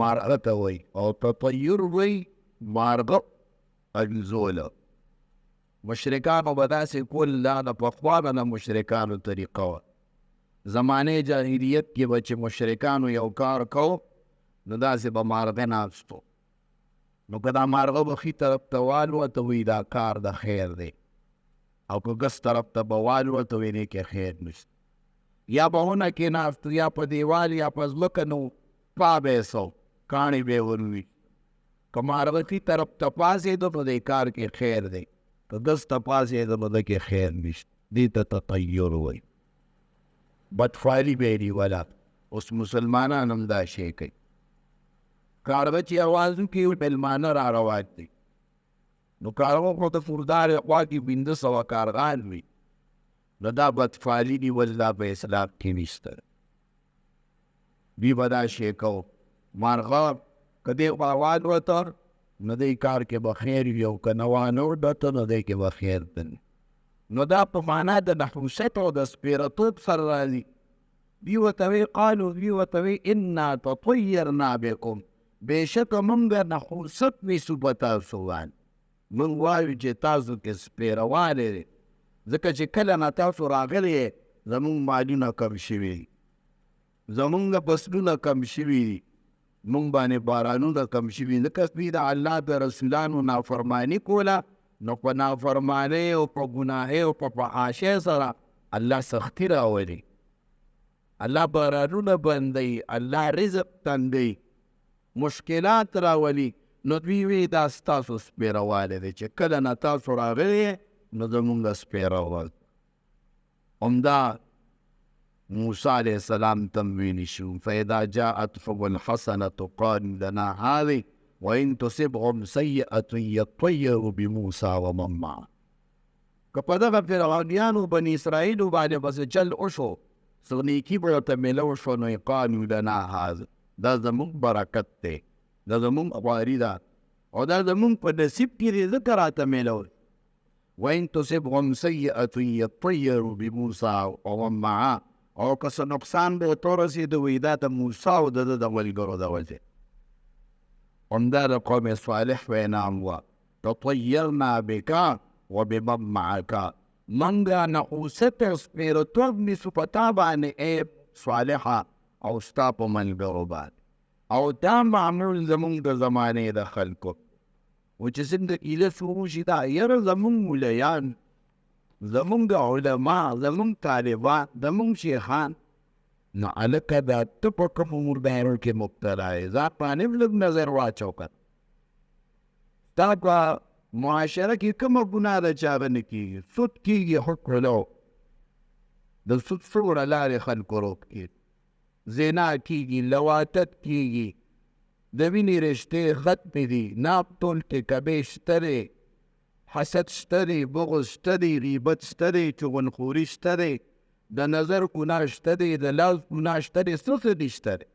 مارغه ته وایي او تطیر وایي مارغه الوزوله. مشرکانو به داسې کول، دا د پخوا نه د مشرکانو طریقه وه. زمانه جاهلیت کې به چې مشرکانو یو کار کو، نو داسې به مارغه ناستو، نو که دا مارغه به ښي طرف ته والوته، وایي دا کار د خیر دی، او که ګس طرف ته به والوته، وایي دې کې خیر نشته. یا به ونه کې ناست یا په دیوال یا په ځمکه، نو پا به یې سو کاڼي به یې وروویشت. که مارغه ښي طرف ته پاڅېده، نو دې کار کې خیر دی، که ګس ته پاڅېده، نو ده کې خیر نشته. دې ته تطیر وایي، بدفالي به یې نیوله. اوس مسلمانان هم دا شی کوي. کارغه چې اواز وکړي، مېلمانه را روان دي، نو کارغه خو د مردارې خوا کې 500 کارغان وي. نو دا بدفالي نیول دا په اسلام کې نشته. دوی به دا شی کوو، مارغه که دې خوا والوته، نو دې کار کې به خیر وي، او که نه وانه وته، نو دې کې به خیر نه. نو دا په معنا د نحوست او د سپېرتوب سره راځي. دوی ورته وایي، قالو، دوی ورته وایي، انا تطیرنا بکم، بېشکه مونږ نحوست نیسو په تاسو باندې. مونږ وایو چې تاسو کې سپېروالی دی، ځکه چې کله نه تاسو راغلي یئ، زمونږ مالونه کم شوي دي، زمونږ فصلونه کم شوي دي، مونږ باندې بارانونه کم شوي، ځکه دوی د الله د رسولانو نافرماني کوله. نو په نافرمانۍ او په ګناهۍ او په فحاشۍ سره الله سختی راولي، الله بارانونه بندوي، الله رزق تنګوي، مشکلات راولي. نو دوی وی دا ستاسو سپېروالی دی، چې کله نه تاسو راغلي، نو زمونږ سپېره ورځ. همدا موسی علیه السلام ته ویلی شو، فاذا جاءتهم الحسنة قالوا لنا هذه وان تصبهم سیئة یطیروا بموسی ومن معه. که په دغه فرعونیانو بني اسرائیلو باندې به څه چل وشو، څه نیکي به ورته میلو شو، نو قالوا لنا هذا، دا زموږ برکت دی، دا زموږ خواري ده او دا زموږ په نصیب کې دی، ځکه راته میلو. وان تصبهم سیئة یطیروا بموسی ومن معه، او که څه نقصان به ورته ورسېده، وایي دا د موسی او د ده د ملګرو د وجې. همدا د قوم صالح وینا هم وه، تطیرنا بک وبمن معک، مونږ نحوست او سپېرتوب نیسو په تا باندې ای صالحه او ستا په ملګرو باندې. او دا معمول زمونږ د زمانې د خلکو و چې څنګه ګیله شروع شي، دا یاره زمونږ ملیان، زمونږ علما، زمونږ طالبان، زمونږ شیخان. نو هلکه، دا ته په کومو مردارو کې مبتلا یې؟ ځان باندې هم لږ نظر واچو که ستا په معاشره کې کومه ګناه ده چې هغه نه کېږي. سود کېږي، حکم له د سود څومره لارې خلکو روک کړي، زنا کېږي، لواطت کېږي، د وینې رشتې ختمې دي، ناپ تول کې کمې شته دی، حسد شته دی، بغض شته دی، غیبت شته دی، چغلخوري شته دی، د نظر ګناه شته دی، د لاس ګناه شته دی، څه څه نشته دی.